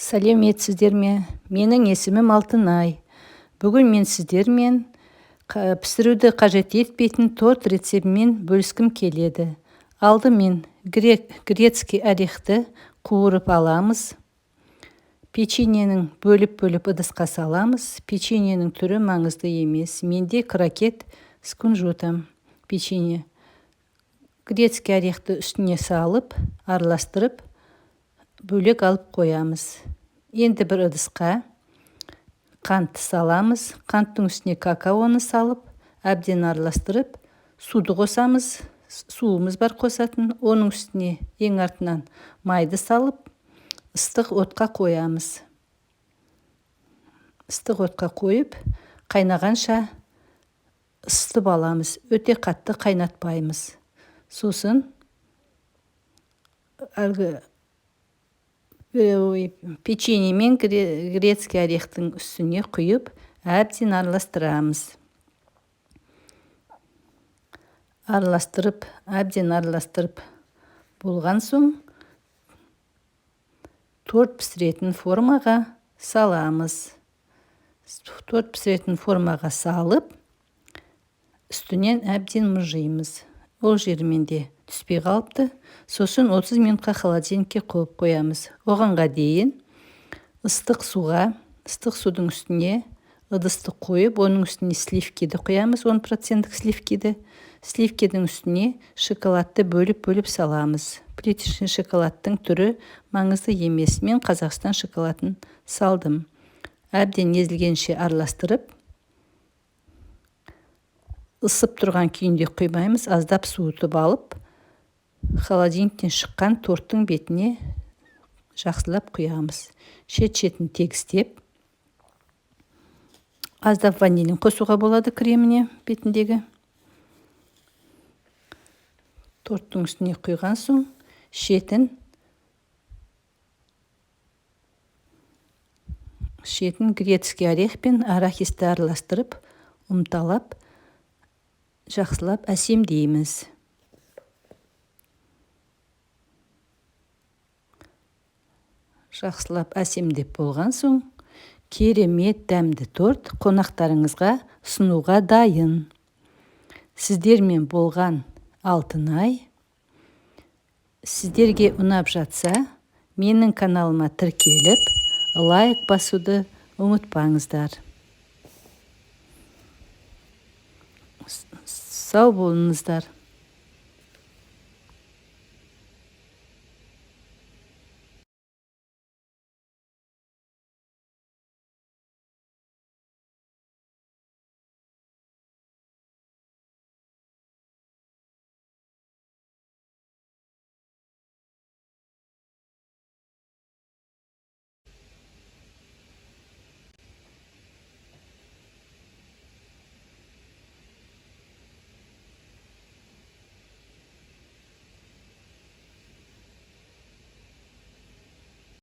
Сәлеметсіздер ме? Менің есімім Алтынай. Бүгін мен сіздермен пісіруді қажет етпейтін торт рецептімен бөліскім келеді. Алдымен грецкий орехті қуырып аламыз. Печеньенің бөліп-бөліп ыдысқа саламыз. Печеньенің түрі маңызды емес. Менде крокет с кунжутом печенье. Грецкий орехті үстіне салып, араластырып, бөлек алып қоямыз. Енді бір ыдысқа қант саламыз. Қанттың үстіне какаоны салып, әбден араластырып, суды қосамыз. Суымыз бар қосатын. Оның үстіне ең артынан майды салып, ыстық отқа қоямыз. Ыстық отқа қойып, қайнағанша ысытып аламыз. Өте қатты қайнатпаймыз. Сосын әлгі печенье мен грецкий орехтің үстіне құйып, әбден араластырамыз. Араластырып, әбден араластырып болған соң торт пісіретін формаға саламыз. Торт пісіретін формаға салып, үстінен әбден мыжимыз. Ол жері менде түспей қалыпты. Сосын 30 минутқа холодильникке қойып қоямыз. Оғанға дейін ыстық суға, ыстық судың үстіне ыдысты қойып, оның үстіне сливкиді құямыз, 10% сливкиді. Сливкидің үстіне шоколадты бөліп-бөліп саламыз. Плиточный шоколадтың түрі маңызды емес. Мен Қазақстан шоколадын салдым. Әбден езілгенше араластырып, ысып тұрған күйінде құймаймыз, аздап суытып алып, холодильниктен шыққан торттың бетіне жақсылап құямыз. Шет-шетін тегістеп, аздап ванилин қосуға болады креміне бетіндегі. Торттың үстіне құйған соң шетін грецкий орех пен арахисті араластырып, ұмталап, жақсылап әсемдейміз. Жақсылап әсемдеп болған соң керемет дәмді торт қонақтарыңызға ұсынуға дайын. Сіздермен болған Алтынай. Сіздерге ұнап жатса, менің каналыма тіркеліп, лайк басуды ұмытпаңыздар. Сау болыңыздар.